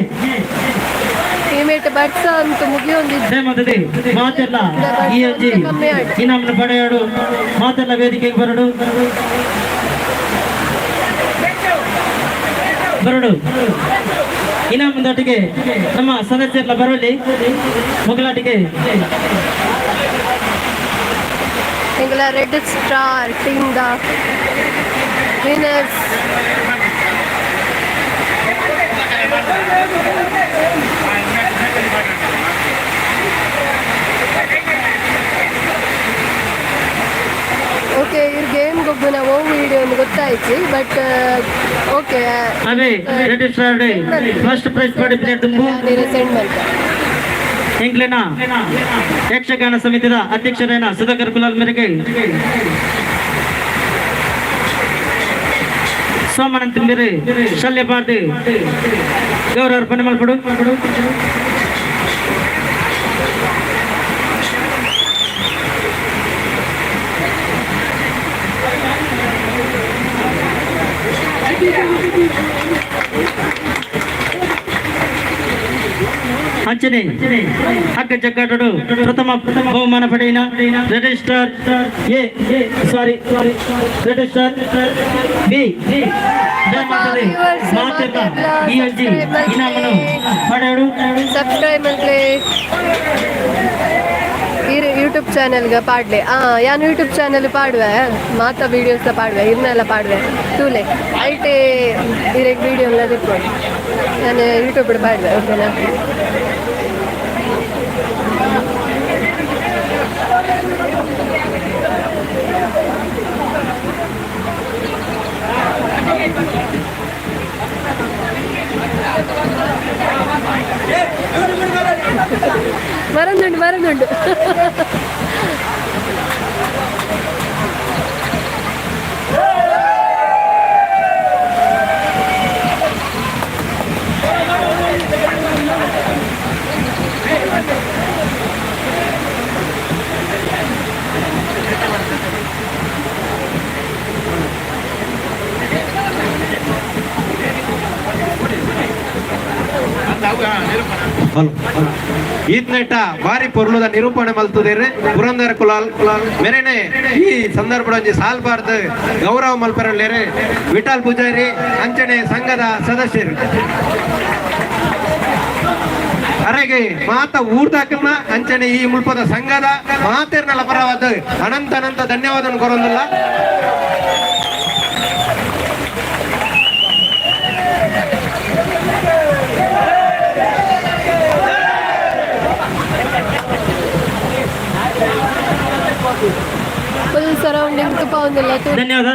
ಟೀಮೇಟ್ ಬಟ್ಸ ಅಂತ ಮುಗಿಯೊಂದಿದ್ದು. ಶ್ರೀಮಂತದೆ ಮಾತೆಲ್ಲ ಈ ಅಜ್ಜಿ ಇನಾಮನ ಪಡೆಯಡು. ಮಾತೆಲ್ಲ ವೇದಿಕೆಗೆ ಬರಡು ಬರಡು. ಇನಾಮದೊಟ್ಟಿಗೆ ನಮ್ಮ ಸದಸ್ಯರೆಲ್ಲ ಬರಲಿ ಮೊಗಲಾಟಿಗೆ. ಎಂಕಲ red star team the winners. Okay, ಇವ್ರ ಗೇಮ್ ಗೊಬ್ಬನ ಓ ವಿಡಿಯೋ ಒಂದು ಗೊತ್ತಾಯ್ತು, ಬಟ್ ಓಕೆ. ಅದೇ ರೆಡ್ ಸ್ಟಾರ್ ಫಸ್ಟ್ ಪ್ರೈಸ್ ಪಡೆದ ತುಂಬು ಸೆಂಡ್ ಮಲ್ತ. ಇಂಗ್ಲೆಂಡ್ ಯಕ್ಷಗಾನ ಸಮಿತಿಯ ಅಧ್ಯಕ್ಷರೇನ ಸುಧಾಕರ್ ಕುಲಾಲ್ ಮೇರೆಗೆ ಸೋಮನಂತ ಮೇರೆ ಶಲ್ಯ ಬಾರ್ದು ಗೌರವ ಅರ್ಪಣೆ ಮಲ್ಪಡು. ಅಂಚನೆ ಹಗ್ಗ ಜಗ್ಗಾಟಡು ಪ್ರಥಮ ಬಹುಮಾನ ಪಡೆಯಿನ red star A sorry red star B ಮಾತೆಲ್ಲ ಈ ಅಜ್ಜಿ ಇನಾಮನು ಪಡೆಯಡು. ಸಬ್ಸ್ಕ್ರೈಬ್ ಮಲ್ಲೆ ಈರ್ ಯೂಟ್ಯೂಬ್ ಚಾನೆಲ್ಗೆ ಪಾಡ್ಲೆ. ಯಾನ್ ಯೂಟ್ಯೂಬ್ ಚಾನೆಲ್ ಪಾಡುವೆ, ಮಾತ ವೀಡಿಯೋಸ್ ಪಾಡುವೆ, ಇರ್ನೆಲ್ಲ ಪಾಡುವೆ. ತೂಲೆ, ಐಟೆ ಇರೆಗ್ ವೀಡಿಯೋ ಎಲ್ಲ ತಿಕ್ಕೊಂಡು ನಾನು ಯೂಟ್ಯೂಬ್ ಪಾಡುವೆ, ಓಕೆನಾ? ಮರಂದುಂಡು ಮರಂದುಂಡು. ಈತ್ನೆಟ್ಟ ಬಾರಿ ಪೊರ್ಲುದ ನಿರೂಪಣೆ ಮಲ್ತುದೇರು ಪುರಂದರ ಕುಲಾಲ್ ಕುಲಾಲ್ ಮೆರೆನೆ ಈ ಸಂದರ್ಭದ ಒಂಜಿ ಸಾಲ್ಬಾರ್ದು ಗೌರವ ಮಲ್ಪರಲ್ಲೇರು ವಿಠಲ್ ಪೂಜಾರಿ ಅಂಚನೆ ಸಂಘದ ಸದಸ್ಯರು. ಅರೆಗೆ ಮಾತ ಊರ್ದಾಕಲ್ನ ಅಂಚನೆ ಈ ಮುಲ್ಪದ ಸಂಘದ ಮಾತೇರ್ನಲ ಪರವಾದ ಅನಂತ ಅನಂತ ಧನ್ಯವಾದ ಕೊರೊಂದಿಲ್ಲ. ಫುಲ್ ಸರೌಂಡಿಂಗ್ ತುಪ್ಪ ಒಂದಿಲ್ಲ. ಧನ್ಯವಾದ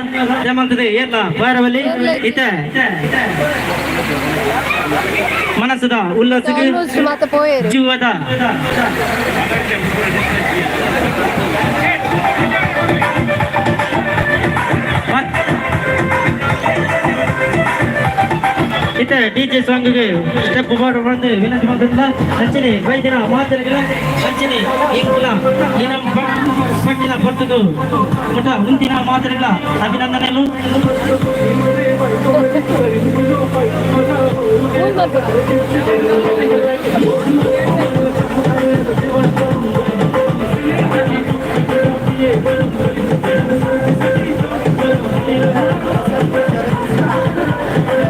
ಜಮಂತದೆ ಏರ್ಲ ಬಾರವಲ್ಲಿ ಇತ ಮನಸ್ಸದ ಉಲ್ಲಾಸಕ್ಕೆ ಆಲ್ಮೋಸ್ಟ್ ಮಾತ ಪೋಯೇರು. ಜೀವದ ಇತ ಡಿಜೆ ಸಾಂಗ್ಗೆ ಸ್ಟೆಪ್ ಮಾಡುವಂತೆ ವಿನಂತಿ ಮಾಡ್ತಿಲ್ಲ. ಅಂಚನೆ ವೈದ್ಯರ ಮಾತುಗಳ ಅಂಚನೆ ಇಂಕುಲ ಇನಂ ಪಟ್ಟಿನ ಪರ್ತುದು ಮುಟ ಮುಂದಿನ ಮಾತುಗಳ ಅಭಿನಂದನೆಗಳು.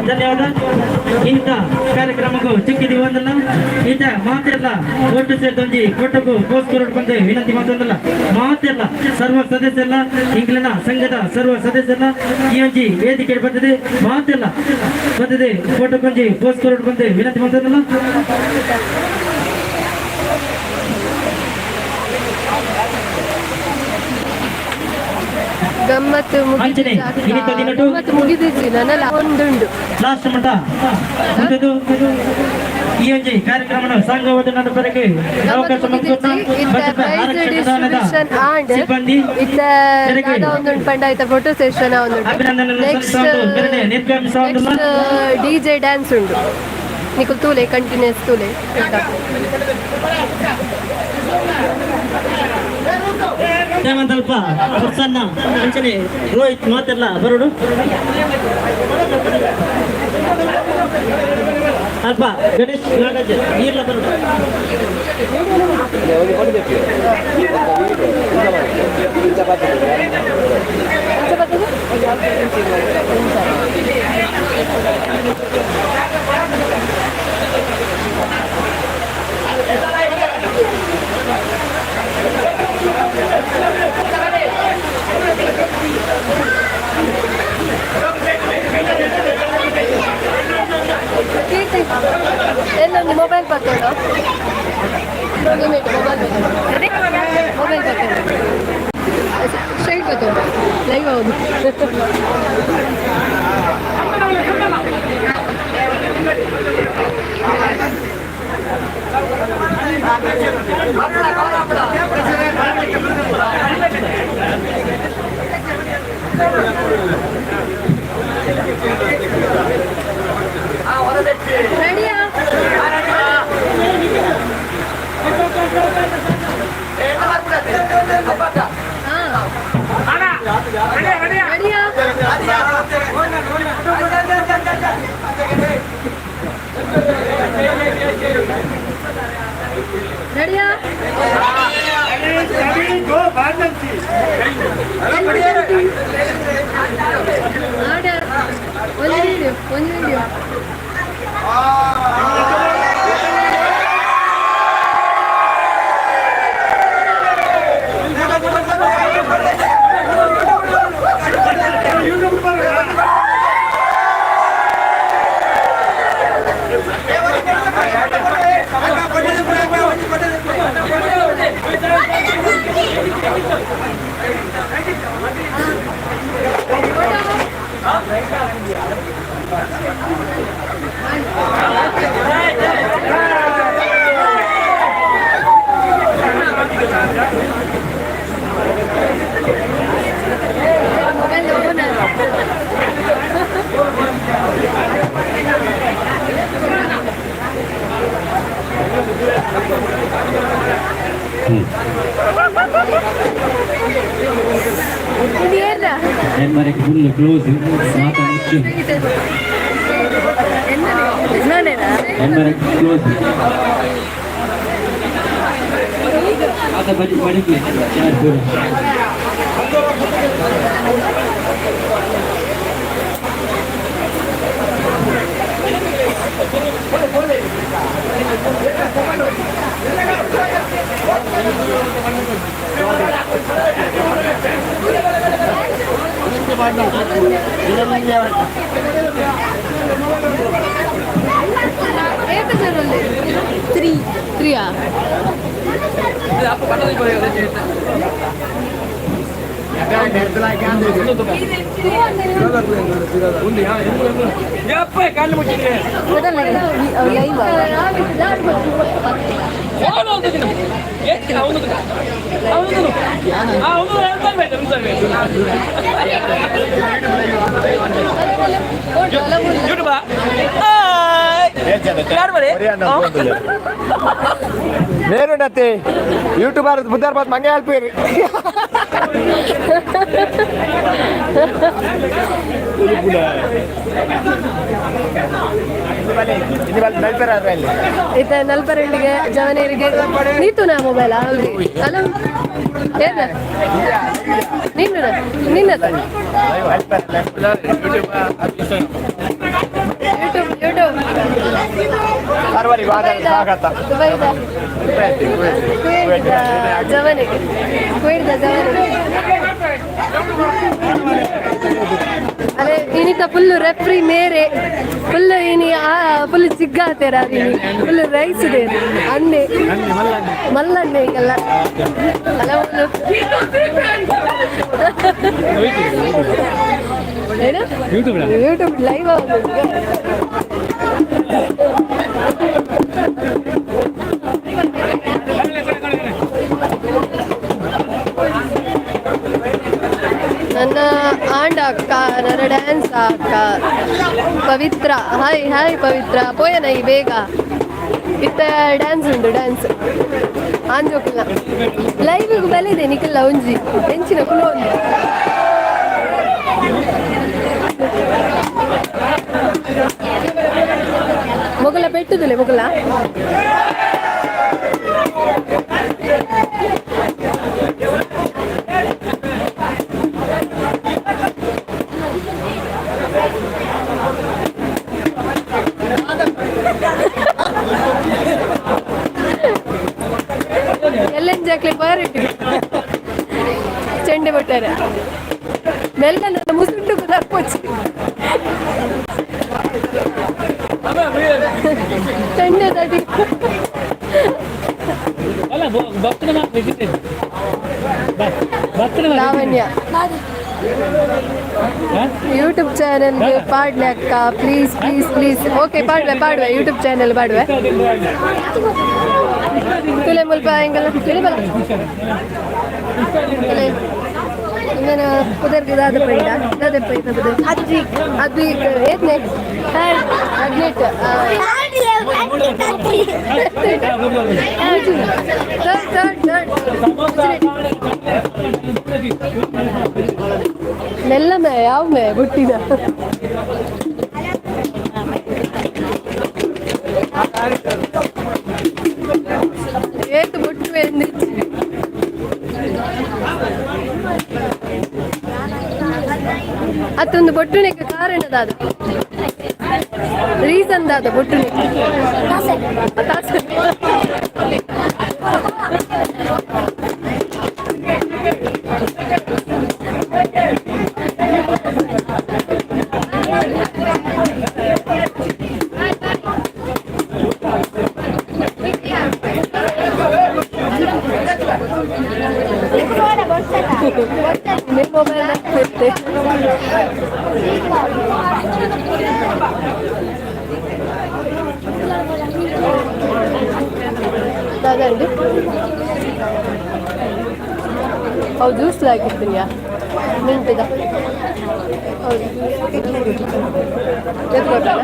ಧನ್ಯವಾದ. ಇಂಥ ಕಾರ್ಯಕ್ರಮಕ್ಕೂ ಚಿಕ್ಕಿದಿ ಒಂದಲ್ಲ ಈತ ಮಾತೆಲ್ಲ ಒಟ್ಟು ಸೇರಿದೊಂಜಿ ಕೊಟ್ಟಕ್ಕೂ ಪೋಸ್ಕರೋಡ್ ಬಂದು ವಿನಂತಿ ಮಾತೊಂದಲ್ಲ. ಮಾತೆಲ್ಲ ಸರ್ವ ಸದಸ್ಯಲ್ಲ ಇಂಗ್ಲೆಂಡ್ ಸಂಘದ ಸರ್ವ ಸದಸ್ಯಲ್ಲ ಈ ಒಂಜಿ ವೇದಿಕೆ ಬಂದಿದೆ ಮಾತೆಲ್ಲ ಬಂದಿದೆ ಫೋಟೋಕೊಂಜಿ ಪೋಸ್ಕರೋಡ್ ಬಂದು ವಿನಂತಿ ಮಾತೊಂದಲ್ಲ. ಗಮ್ಮತ್ತು. ಅಂಚನೆ, ಇನ್ನಿತ ದಿನಟು. ಗಮ್ಮತ್ತು ಮುಗಿದಿಜ್ಜಿ ನನ್ನಲ್ಲ ಒಂದುಂಡು. ಲಾಸ್ಟ್ ಮಟ್ಟ ಇಂಥದ್ದು ಈ ಒಂಜಿ ಕಾರ್ಯಕ್ರಮನ ಸಂಘವಾದ ನಡುಪರೆಗೆ ಅವಕಾಶ ಮುಗಿದಿಜ್ಜಿ ಇತ್ತ ಪ್ರೈಸ್ ಡಿಸ್ಟ್ರಿಬ್ಯೂಷನ್ ಆಂಡ್ ಸಿಬ್ಬಂದಿ ಇತ್ತ ದಾದ ಒಂದುಂಡು ಪಂಡ ಇತ್ತ ಫೋಟೋ ಸೆಷನ್ ಒಂದುಂಡು. ಅಭಿನಂದನೆ ನೆಕ್ಸ್ಟ್ ಸಲ್ಲಿಸುವುದು ಬೆರನೆ ನಿರ್ಗಮಿಸುವುದಿಲ್ಲ. ನೆಕ್ಸ್ಟ್ ಡಿಜೆ ಡ್ಯಾನ್ಸ್ ಉಂಡು. ನಿಕುಲ್ ತೂಲೆ, ಕಂಟಿನ್ಯೂಸ್ ತೂಲೆ. ಹೇಮಂತಲ್ಪ ಪ್ರಸನ್ನ ಅಂಚನೆ ರೋಹಿತ್ ಮಾತೆಲ್ಲ ಬರೋಡು ಅಲ್ಪ ಗಣೇಶ್ ನಾಗರಾಜ್ ನೀರ್ಲ ಬರೋಡು. ಕೀರ್ತಿ ಎಲ್ಲೊಂದು ಮೊಬೈಲ್ ಪತ್ತೋಡು, ಮೊಬೈಲ್ ಮೊಬೈಲ್ ಪತ್ತೋಡು, ಸ್ಟ್ರೈಟ್ ಪತ್ತೋಡು, ಲೈವ್ ಹೌದು. ರೆಡಿಯಾ? ರೆಡಿಯಾ? ರೆಡಿಯಾ? ಆರ್ಡರ್ ಒಂದು ವಿಡಿಯೋ, ಒಂದು ವಿಡಿಯೋ. Mobile open. ಇದು ಏನ? ಎನ್ಮರೆಗೆ ಫುಲ್ ಕ್ಲೋಸ್ ಮಾತಾ ಮುಚ್ಚು. ನಾನೇನಾ? ಎನ್ಮರೆಗೆ ಕ್ಲೋಸ್ ಮಾತಾ ಬಡಿ ಬಡಿಗೆ ಯಾರು ಪೂರ. ಏತ ಜನ? ತ್ರೀ ತ್ರೀಯಾ? ನೇರುಂಡತ್ತೆ ಯೂಟ್ಯೂಬರ್ ಬುದ್ಧರ್ ಬಾತ್ ಮಂಗೆ ಅಲ್ಪೇರಿ. ಇತ್ತ ನಲ್ಪರೆಂಡಿಗೆ ಜವನೇರಿಗೆ ನೀತು ನಾ ಮೊಬೈಲ್ ಹಲೋ ಏನ ನಿನ್ನ ನಿನ್ನ ಯೂಟ್ಯೂಬ್ ಯೂಟ್ಯೂಬ್ ದುಬೈದ ಕುವೈಟ್ದ ಜವನಿಗೆ, ಕುವೈಟ್ದ ಜವನಿಗೆ. ಅರೆ, ಇನಿತ ಫುಲ್ ರೆಫ್ರಿ ಮೇರೆ ಫುಲ್ ಇನಿ ಫುಲ್ ಚಿಗ್ಗಾತೇರ ಫುಲ್ ರೈಸ್ ದೇರು ಅನ್ನೆ ಮಲ್ಲನ್ನೆ ಎಲ್ಲ ಹಲವು ಏನು ಯೂಟ್ಯೂಬ್ ಲೈವ್. ನನ್ನ ಆಂಡ ಅಕ್ಕ, ನನ್ನ ಡ್ಯಾನ್ಸ್ ಅಕ್ಕ ಪವಿತ್ರ. ಹಾಯ್ ಹಾಯ್ ಪವಿತ್ರ. ಪೋಯನ ಈ ಬೇಗ ಇತ್ತ ಡ್ಯಾನ್ಸ್ ಉಂಟು, ಡ್ಯಾನ್ಸ್ ಆಂಜೋಕಿಲ್ಲ ಲೈವಿಗೆ ಬೆಲೆ ಇದೆ ನಿಖಲ್ಲ ಒಂಜಿ ಹೆಂಚಿನ ಕುಲ ಒಂದು. ಮೊಗಲ ಪೆಟ್ಟುದಿಲ್ಲ ಮೊಗಲ. ಎಲ್ಲೆಂಜಾಕ್ಲೆ ಬಾರಿಟ್ಟು ಚೆಂಡೆ ಬಟ್ಟಾರೆ ಮೆಲ್ಲ ನನ್ನ ಮುಸುಂಟು ತಪ್ಪೊಚ್ಚಿ ಚೆಂಡೆ ತಡಿ. ಲಾವಣ್ಯ ಯೂಟ್ಯೂಬ್ ಚಾನೆಲ್ಗೆ ಪಾಡ್ಲೆ ಅಕ್ಕ, ಪ್ಲೀಸ್ ಪ್ಲೀಸ್ ಪ್ಲೀಸ್. ಓಕೆ, ಪಾಡ್ವೆ ಪಾಡ್ವೆ, ಯೂಟ್ಯೂಬ್ ಚಾನೆಲ್ ಪಾಡ್ವೆ. ತುಲೆ ಮುಲ್ಪ ಎಂಗಲ್ಲ ತುಲೆ ಬಲ ತುಲೆ ಇನ್ನೇನು ಪುದರ್ಗೆ ದಾದ ಪೈಡ ದಾದ ಪೈದ ಪುದರ್ ಅದ್ವಿಕ್ ಅದ್ವಿಕ್ ಏತ್ನೆ 18 ಥರ್ಡ್ ಥರ್ಡ್ ಥರ್ಡ್ ನೆಲ್ಲ ಮೇ ಯಾವ ಮೇ ಬುಟ್ಟಿದ. ಅತ್ತೊಂದು ಬೊಟ್ಟುನೆಗೆ ಕಾರಣ ದಾದ ರೀಸನ್ ದಾದ ಬೊಟ್ಟುನೆಗೆ ತಾಸೆ. ನಿಮ್ಮ ಮೊಬೈಲ್ ಹಾಕ್ಬಿಟ್ಟೆ. ದಾದಂడి ಅವು ಜ್ಯೂಸ್ ಹಾಕಿರ್ತೀನಿ ಮಿಂಟಿದ. ಹೌದು, ಎತ್ಕೊಟ್ಟಾರ.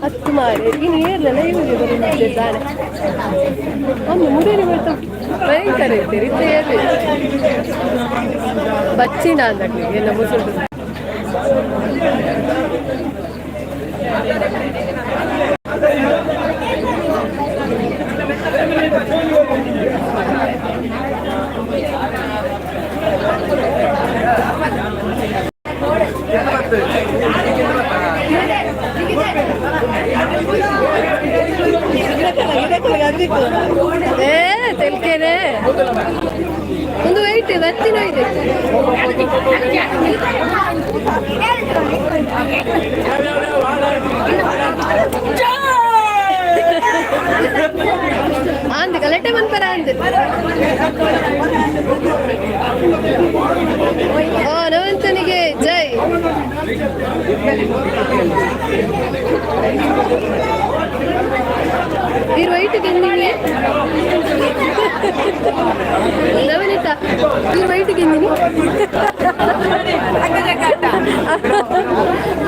ಹತ್ತು ಮಾರೆ ಇನ್ನು ಏರ್ಲಲ್ಲ ಇವಾಗ ಬರುತ್ತಿದ್ದಾನೆ. ಒಂದು ಮುಡೇರಿ ಬರ್ತಾ ಭಯಂಕರ ಇರ್ತೀರಿ ಇತ್ತ ಏರ್ಲಿ ಬಚ್ಚಿನ ಅಂದಾಗ್ಲಿ ಎಲ್ಲ ಮುಸುಳು. ಏ ತೆಲ್ಕೆನೆ ಒಂದು ವೆಯ್ಟ್ ಬರ್ತೀನೋ ಇದೆ. ಅಂದ್ ಗಲಾಟೆ ಬಂದ್ಪರ ಅಂದ್. ನವಂತನಿಗೆ ಜೈ. ಇರು ವೈಟ್ ಗೆಂದಿನಿ ನವನಿತಾ, ಇರು ವೈಟ್ ಗೆಂದಿನಿ.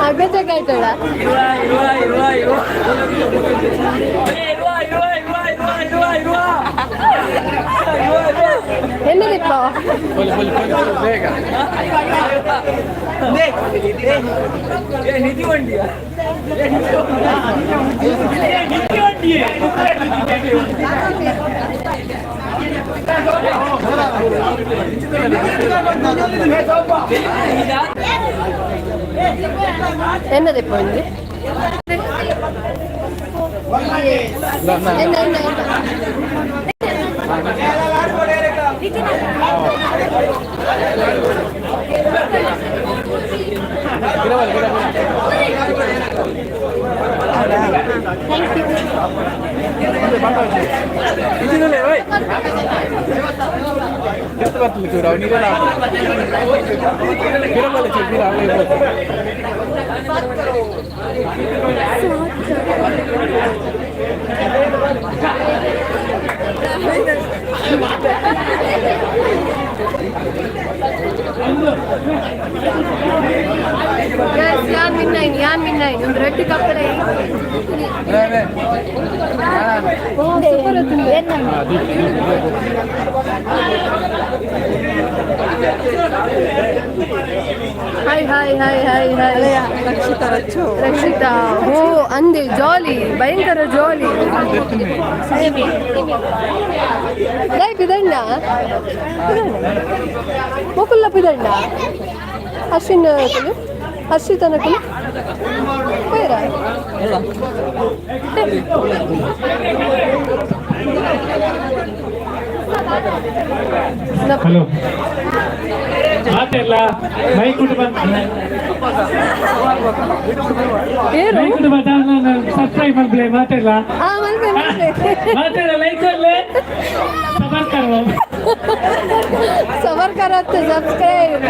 ಅಗಜ ಕಾಯ್ತಾಳ. ಎನ್ನದಿಪ್ಪ? ಎನ್ನದಿಪ್ಪ ಒಂದು ಎನ್ನ ಎನ್ನ ಎನ್ನ? Guys, ಯಾನ್ ಮಿನ್ನೈನ್, ಯಾನ್ ಮಿನ್ನೈನ್. ಒಂದು ರೆಡ್ ಕಪ್ಪಡೆ. ಸೂಪರ್ ಆತುಂಡು. Hi hi hi hi hi. Rakshita Rachchu. Rakshita ಓ ಅಂದೆ ಜಾಲಿ, ಭಯಂಕರ ಜಾಲಿ. ದೈ ಪಿದಂಡ ಮೊಕುಲ್ಲ ಪಿದಂಡ ಅಶ್ವಿನ್ ಕುಲು ಹರ್ಷಿತನ ಕುಲು ಪೇರ. ಹಲೋ, ಮಾತೆಲ್ಲ ಮೈಕುಂಡು ಬಂದ. ಏರು ಮೈಕುಂಡು ಬಂದ ಸಬ್ಸ್ಕ್ರೈಬ್ ಮಾಡ್ಬಿಡಿ ಮಾತೆಲ್ಲ. ಆ ಮಲ್ಪೆ ಮಲ್ಪೆ. ಮಾತೆಲ್ಲ ಲೈಕ್ ಅಲ್ಲೇ ಸಬರ್ ಸಬರ್ ಕರತ್ತೆ ಸಬ್ಸ್ಕ್ರೈಬ್.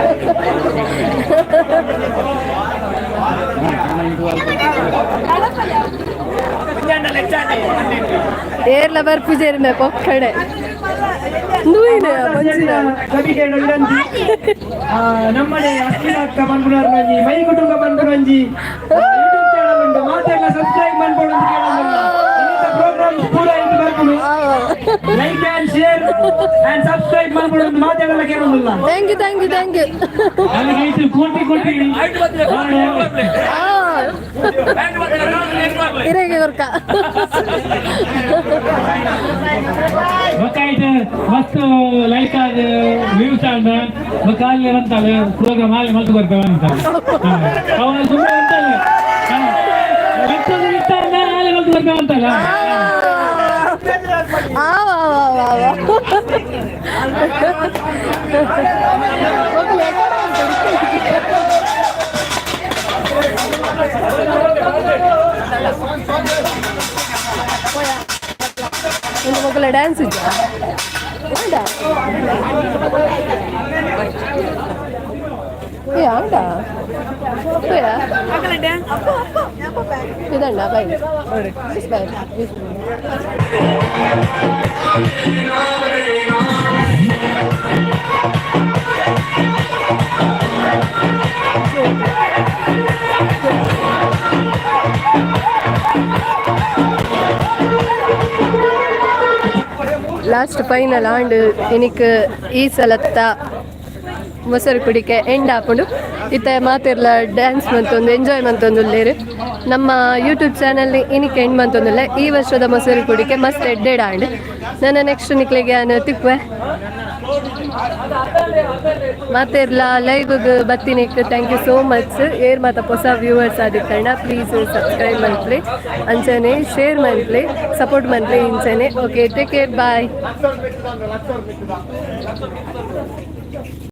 ಏರ್ಲ ಬರ್ಪುಜೇರ್ ಮೇ ಪೊಕ್ಕಡೆ ನೂಯಿನ ಮಂಜಿನ. ನಮ್ಮನೆ ಅಶ್ವಿನ ಅಕ್ಕ ಪನ್ಪುನರ್ನಂಜಿ ಮೈ ಕುಟುಂಬ ಪನ್ಪುನಂಜಿ ಯೂಟ್ಯೂಬ್ ಚಾನಲ್ ಉಂಟು, ಮಾತೆಲ್ಲ ಸಬ್ಸ್ಕ್ರೈಬ್ ಮನ್ಪೊಡು ಅಂತ ಕೇಳೋದಿಲ್ಲ. ಪ್ರೋಗ್ರಾಮ್ ಪೂರ ಇಂದು ಬರ್ಪುನು. Like and share and subscribe ಮನ್ಪೊಡು ಅಂತ ಮಾತೆಲ್ಲ ಕೇಳೋದಿಲ್ಲ. Thank you, thank you, thank you. ಅಲ್ಲಿಗೆ ಐತು ಕೋಟಿ ಕೋಟಿ. ಇರೆಗೆ ವರ್ಕ. ಮಸ್ತ್ ಲೈಕ್ ಆದ್ ವ್ಯೂಸ್ ಆಂಡ ಬೊಕ್ಕ ಅಲ್ಲಿ ಅಂತಾಳೆ ಪ್ರೋಗ್ರಾಮ್ ಅಲ್ಲಿ ಮಲ್ತು ಕೊರ್ಪೆ ಅಂತಾಳೆ. ಅವನು ಸುಮ್ಮನೆ ಅಂತಾಳೆ, ಲಕ್ಷದ ಇಷ್ಟ ಅಲ್ಲಿ ಮಲ್ತು ಕೊರ್ಪೆ ಅಂತಾಳೆ. ಆ ವಾ ವಾ ವಾ ವಾ. ಒಂದು ಮಗಳ ಡ್ಯಾನ್ಸ್ ಇದ್ದ ಏ ಆಂಡ ಇದಣ್ಣ bye bye. Last final and ಇನಿಕ್ ಈ ಸಲತ್ತ ಮೊಸರು ಕುಡಿಕೆ ಎಂಡ್ ಆಪುಂಡು. ಇತ್ತೆ ಮಾತೆರ್ಲ ಡ್ಯಾನ್ಸ್ ಮಂತೊಂದು ಎಂಜಾಯ್ ಮಂತೊಂದು ಉಲ್ಲೇರು. ನಮ್ಮ ಯೂಟ್ಯೂಬ್ ಚಾನಲ್ ಇನಿಕ್ ಎಂಡ್ ಮಂತೊಂದುಲ್ಲೆ. ಈ ವರ್ಷದ ಮೊಸರು ಕುಡಿಕೆ ಮಸ್ತ್ ಎಡ್ಡೆಡ್ ಆಂಡ್. ನನ್ನ ನೆಕ್ಸ್ಟ್ ನಿಕ್ಲೆಗೆ ಆನ್ ತಿಕ್ವೆ. ಮಾತೆರ್ಲ ಲೈವ್ ಬತ್ತಿನಿಕ್ thank you so much. ಏರ್ ಮಾತ ಹೊಸ ವ್ಯೂವರ್ಸ್ ಆದಿತ್ತಣ್ಣ, ಪ್ಲೀಸ್ ಸಬ್ಸ್ಕ್ರೈಬ್ ಮನ್ಪ್ಲೆ, ಅಂಚನೆ ಶೇರ್ ಮನ್ಪ್ಲೆ, ಸಪೋರ್ಟ್ ಮನ್ಪ್ಲೆ ಇಂಚನೆ. Okay, take care, bye.